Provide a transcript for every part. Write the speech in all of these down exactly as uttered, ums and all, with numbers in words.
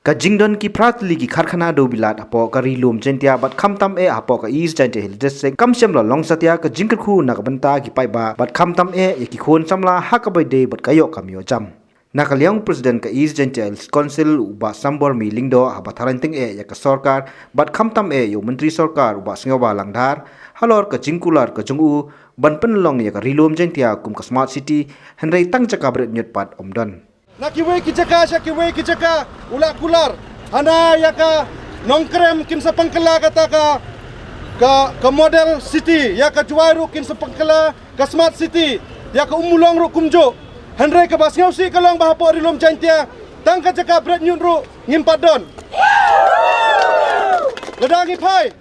Ka jingdon ki phra tylli ki karkhana dewbilat hapoh ka Ri Lum Jaiñtia bad khamtam eh hapoh ka East Jaintia Hills District kam shym la long satia ka jingkyrkhu na ka bynta ki paidbah bad khamtam eh ïa ki khun samla ha kaba ïadei bad ka ïoh kam ïoh jam. Na ka liang u President ka East Jaintia Hills Council u Bah Sambormi Lyngdoh haba tharai tyngeh ïa ka sorkar bad khamtam eh ïa u Myntri Sorkar u Bah Sniawbhalang Dhar halor ka jingkular ka jong u ban pynlong ïa ka Ri Lum Jaiñtia kum ka Smart City, hynrei tang jaka bret ñiut pat ym don. Na kiwei ki jaka sha kiwei ki jaka u la kular. Hana ïa ka Nongkrem kin sa pynkylla kata ka, ka, ka model city, ïa ka Jowai ruh kin sa pynkylla ka smart city, ïa ka Ummulong ruh kumjuh. Hynrei kaba sngewsih ka long ba hapoh Ri Lum Jaiñtia tang ka jaka bret ñiut ruh ngim pat don. Lada ngi phai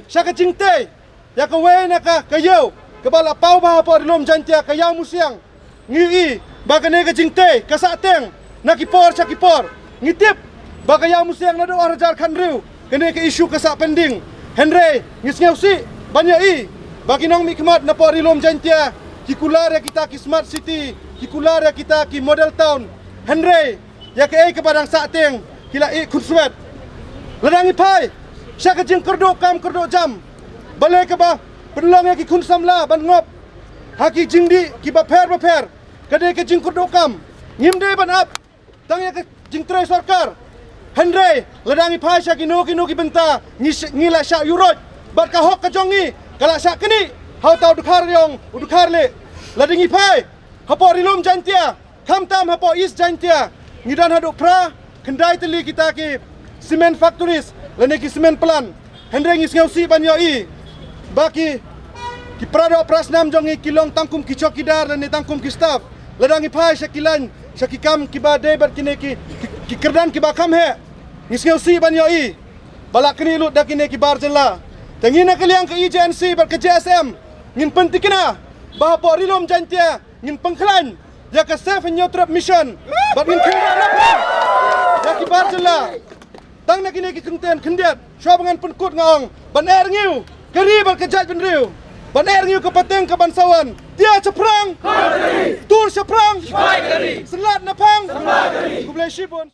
sha ka jingtei ïa kawei na ka, ka ïew kaba la paw bha hapoh Ri Lum Jaiñtia, ka Ïaw Musiang, ngi ïohi ba kane ka jingtei ka sah teng na ki por sha ki por. Ngi tip ba ka Ïaw Musiang naduh ar hajar khathynriew kane ka issue ka sah pending. Hynrei ngi sngewsih ban ïohi ba ki nongmihkhmat napoh Ri Lum Jaiñtia ki kular ïa kita ki smart city, ki kular ïa kita ki model town. Hynrei ïa kaei kaba dang sah teng ki la ïeh khunswet. Lada ngi phai sha ka jingkyrduh kam kyrduh jam, balei kaba pynlong ïa ki khun samla ban ngop ha ki jingdih kiba pher bapher? Ka dei ka jingkyrduh kam. Ngim dei ban ap tang ïa ka jingtrei sorkar. Hynrei lada ngi phai sha kino kino ki bynta, ngi sh-, ngi la shah ïuroit bad ka hok ka jong ngi ka la shah knieh ha uta u dkhar ïong u dkhar lieh. Lada ngi phai hapoh Ri Lum Jaiñtia, khamtam hapoh East Jaiñtia, ngi don haduh phra khyndai tylli kita ki cement factories lane ki cement plant. Hynrei ngi sngewsih ban ïohi ba ki, ki paradoh parasnam jong ngi ki long tang kum ki chowkidar lane tang kum ki staff. Lada ngi phai sha ki lain, sha ki kam kiba dei bad kine ki, ki, ki kyrdan kiba kham heh, ngi sngewsih ban ïohi ba la knieh lut da kine ki bar jylla. Te ngi na ka liang ka E J N C bad ka J S M ngin pyntikna ba hapoh Ri Lum Jaiñtia ngin pynkhlaiñ ïa ka Save Hynñiewtrep Mission bad ngin kynduh na pdeng ïa ki bar jylla. Tang na kine ki kyntien khyndiat shuwa ba ngan pynkut nga ong, ban eh rngiew ka ri bad ka jaitbynriew, ban eh rngiew ka pateng ka ban sa wan. Tia shaphrang, tur shaphrang, synlait naphang. Khublei shibun.